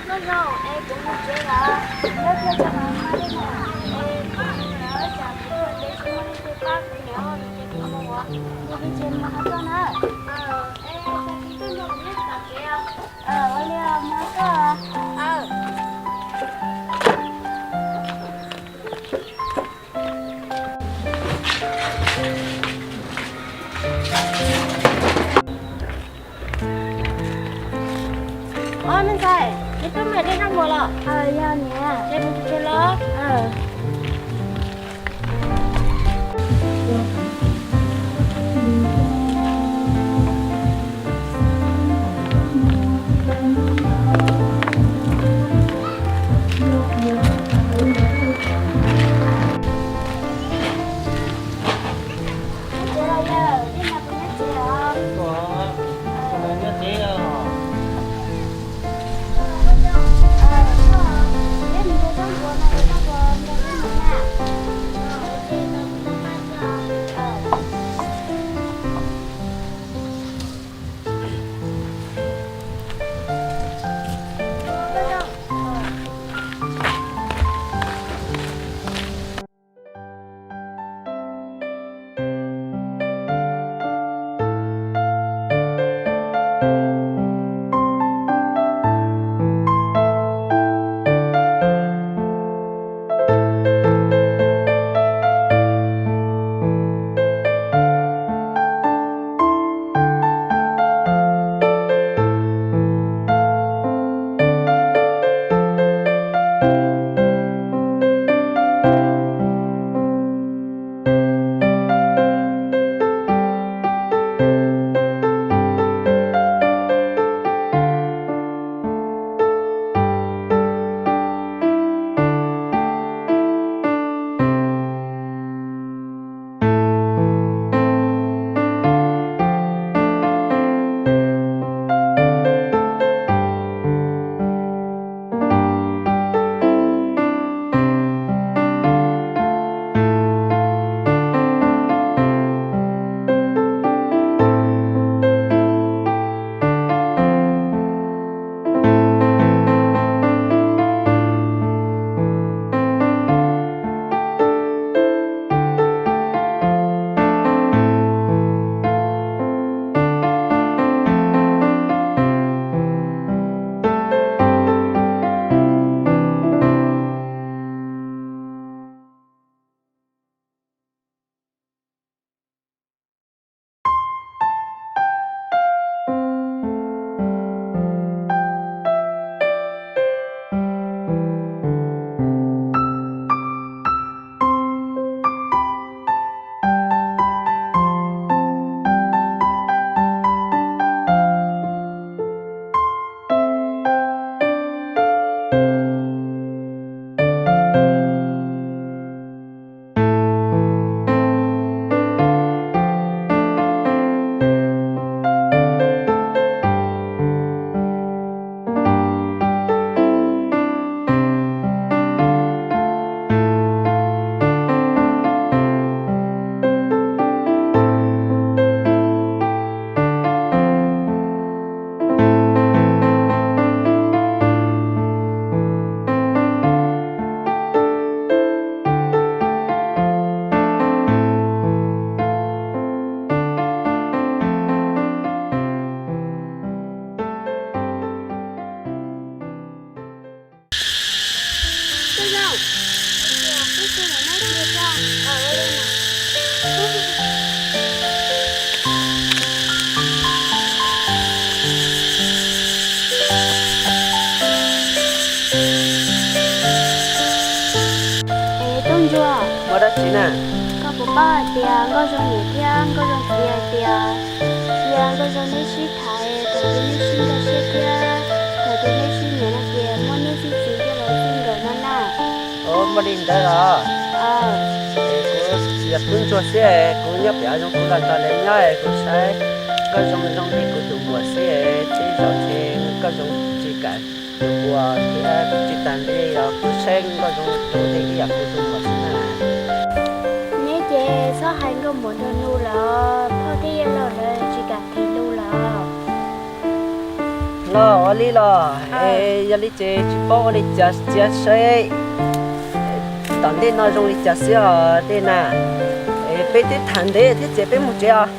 Koj zoo, es kuv mus tsev lawm, nyob thiaj tso hauv maj li no, es kuv mus lawm, cas kuv tuaj tsev tsis pom leej twg pab kuv li os, ces kuv mus ua, kuv peb tsev mus hauv toj na. Es tag kis koj nrog kuv nyob tom tsev os. Ua li os, mus koj. Ob me ntxhais, neb twb mam li noj mov los? Yog niam. Es mus tsev los? Es Tub Ntsuag, muaj dab tsi na? Koj puas paub hais tias Nkauj Zoo niam thiab Nkauj Zoo txiv hais tias, cia Nkauj Zoo neb sib tham, thaum twg neb sib nkag siab thiab thaum twg neb sib nyiam no ces muab neb txij txiv coj los txij nkawm no na. Ua li ntawd los? Es kuv yog Tub Ntsuag xwb, kuv nyob pem hav zoov, kuv los nrog lawv nyob, kuv saib Nkauj Zoo zoo li kuv tus muam xwb, tej zaum ntshe Nkauj Zoo tsis kam tus muam thiab tsis tas li os, kuv saib Nkauj Zoo zoo li ib yam kuv tus muam xwb na. Neb ces txhob hais nkauj muam nrog nus lawm, phauj thiab yawg laus lawv tsis kam tis lus lawm. Ua li los, es yog li ces tsis paub ua li cas cia saib tom ntej no zoo li cas xwb os dej na. Es peb twb tham ntev thiab ces peb mus tsev os.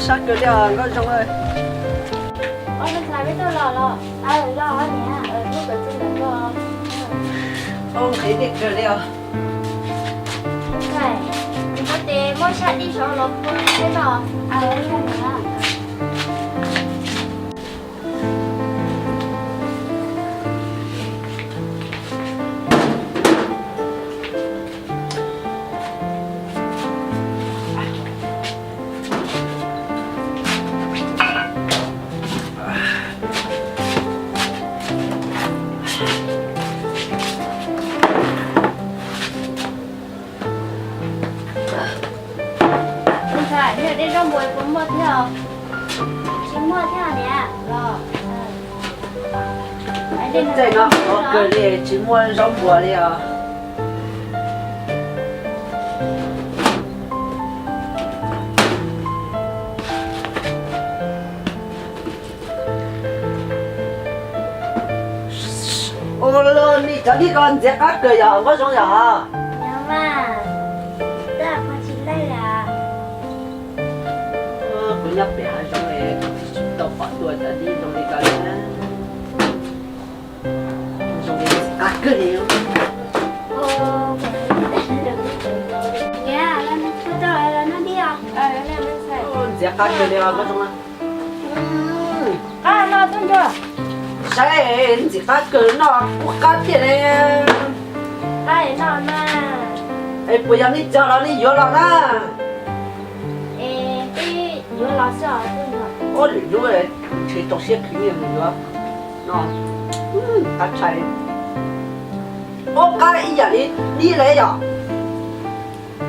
Sab kawg li os Nkauj Zoo. Nqhis dej kawg li os. Muab sab dib saud los pub peb noj. Ntxhais, nej dej zaub npua puas muaj thiab? Tsis muaj thiab niam. Los, lub caij no hnov kawg li tsis muaj zaub npua li os. Ua li cov dib ko ntxiv qab kawg yog Nkauj Zoo yog? Kuv nyob pem hav zoov, kuv tsis tau pom dua cov dib zoo li ko li na. Zoo li ntxiv qab kawg li. Ntxiv qab kawg li os Nkauj Zoo. Saib ntxiv qab kawg noj kuj qab tiag li. Es puas yog nej cog los nej yuav los na? Ua lwm hnub ntshe rau siab khwv nyiaj mus yuav no. Qab tshaj. Ub, qab ib yam li dib li yom.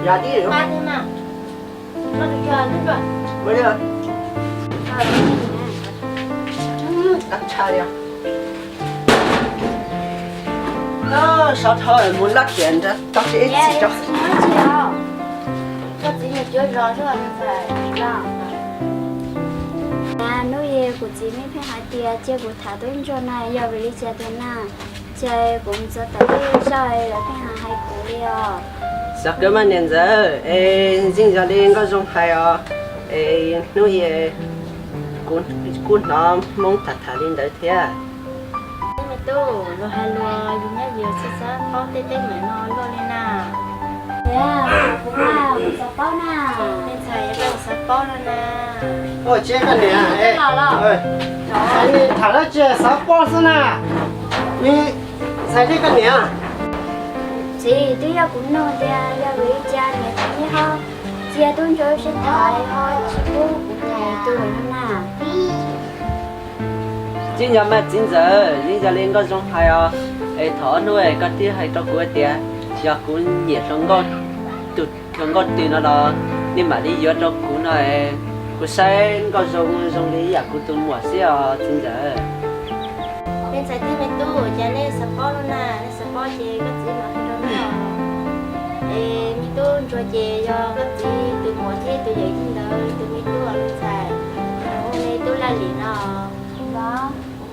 Yog dib li. Qab tshaj li. Sov dhau mus laj kiam nrad tog ib txhis tso. Hnub i kuv txiv nej pheej hais tias cia kuv tham tub ntsuag na, yog vim li cas tiag na? Ces kuv mus txog tom tej zaj lawv pheej hais kuv li os. Xav kawg mas niam ntxawm, es yeej yog li Nkauj Zoo hais os, es hnub i kuv kuj hnov Hmoob tham tham li ntawd thiab. Me tub, luag hais luag yus nyob yus tsis xav paub tej teeb meem no luaj li na. Kuv xav paub na. Me ntxhais, yog koj xav paub no na. Ua tsi koj niam, tham dab tsi xav paub xwb na. Me ntxhais thiab koj niam. Txiv, twb yog kuv nug tias yog vim li cas niam thiab txiv ho cia tub ntsuag sib tham ho tsis pub kuv niam tus lawm no na. Tsis yog mas txiv ntxawm, yeej yog li Nkauj Zoo hais os. Es thaum ob hnub koj twb hais rau kuv tias yog kuv nyiam hluas nkauj, tus hluas nkauj twg no los nej mam li yuav rau kuv no. Kuv saib Nkauj Zoo zoo li yam kuv tus muam xwb os txiv ntxawm. Me ntxhais thiab me tub, cas nej xav paub no na, nej xav paub ces koj txiv mam hais rau nej os. Es me tub ntsuag ces yog koj txiv tus muam thiab tus yawm yij ntawd tus me tub os me ntxhais, hu me tub Laj Lim no.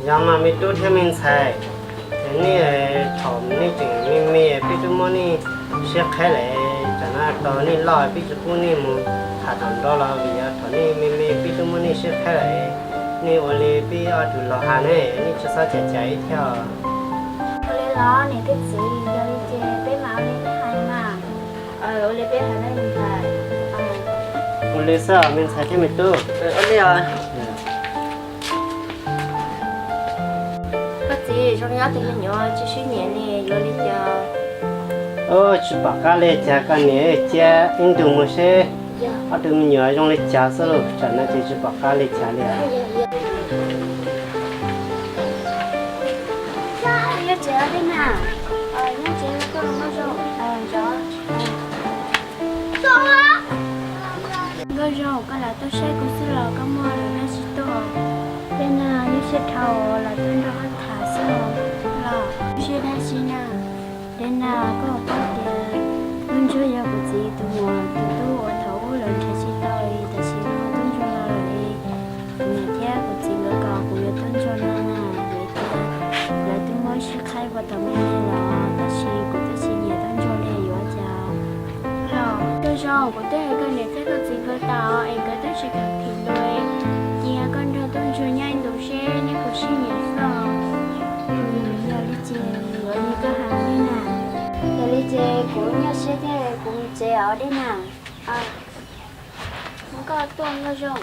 Yog mas me tub thiab me ntxhais, nej thaum nej tseem me me peb twb muab nej siab qhaib lawm, Tam no tau nej loj peb tsis pub nej mus tham tom nrau los vim yog thaum nej me me peb twb muab nej siab khawb lawm. Nej ua li peb ob tug laus hais ne, nej tsis txhob cais cais ib thiab. Ua li los niam thiab txiv, yog li ces peb mam ua li peb hais mas. Ua li peb hais na me ntxhais. Ua li xwb me ntxhais thiab me tub. Ua li os. Koj txiv, zoo li ob tug me nyuam tsis sib nyiam li, yuav li cas? Tsis pom qab li cas, koj niam cia ib ntus mus seb ob tug me nyuam zoo li cas xwb lauj, tsam no ces tsis pom qab li cas li. Nkauj Zoo, koj lam tuaj saib kuv xwb los koj muaj lus dab tsi tuaj? Dej Nag, nyob siab dhau los tuaj nrog koj tham xwb los. Lub siab dab tsi na? Dej Nag, koj paub tias Tub Ntsuag yog kuv txiv tus muam tus tub uas thaum ub lawv nrhiav tsis tau li, tab sis muaj Tub Ntsuag no lawm li. Kuv niam thiab kuv txiv nkawd kom kuv yuav Tub Ntsuag no na, vim tias lawv twb muab sib qhaib puag thaum me me los, tab sis kuv twb tsis nyiam Tub Ntsuag li, yuav cas. Los Nkauj Zoo, kuv twb hais koj niam thiab koj txiv nkawd tas es nkawd twb tsis kam thim los, cia koj nrog Tub Ntsuag nyob ib ntus seb neb puas sib nyiam xwb os. Yog li ces yuav li koj hais Dej Nag. Yog li ces kuv nyuaj siab thiab, kuv mus tsev os Dej Nag. Koj tuaj Nkauj Zoo.